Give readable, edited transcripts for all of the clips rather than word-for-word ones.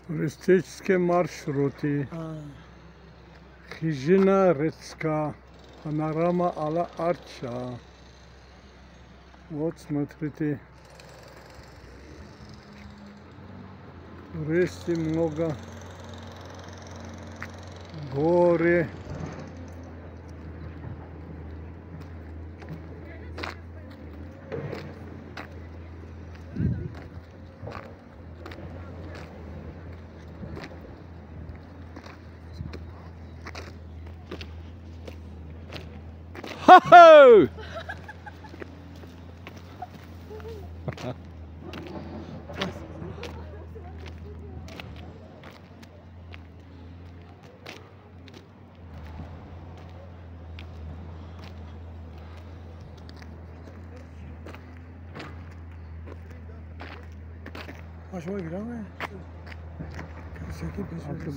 Туристические маршруты. Хижина Рецка. Панорама Ала Арча. Вот, смотрите. Туристы много. Горы. Ho-ho! Başıma girer mi?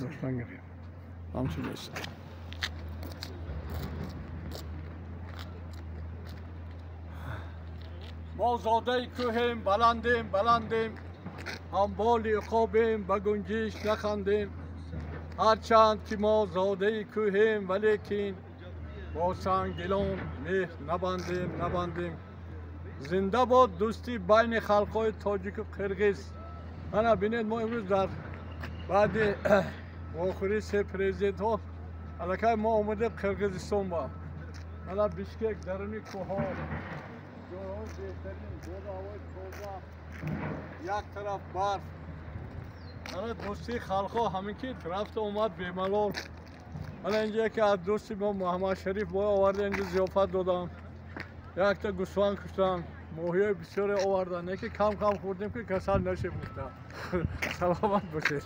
Baştan gireyim. Hamsi. ما زاده کوهیم بلندیم بلندیم هم بالی عقابیم به گنجیش نخندیم هرچند که ما زاده کوهیم ولیکن با سنگلان مهر نبندیم نبندیم. زنده باد دوستی بین خلقهای تاجیک و قرغیز. انا بینید ما امروز در بعد واخوری سه پرزیدنت ها الکی ما آمده قرغیزستان با انا بیشکک درونی کوه بهترین بود هوای تازه یک طرف برف. انا دوستی خلقا همین که رفت اومد بیملال. انا اینجا که از دوستی ما محمد شریف باید آورده اینجا ضیافت دادم. یک تا گوسفند کشتن ماهیای بسیار آوردن یکی کم کم خوردیم که کسل نشه بودن. سلامت باشید.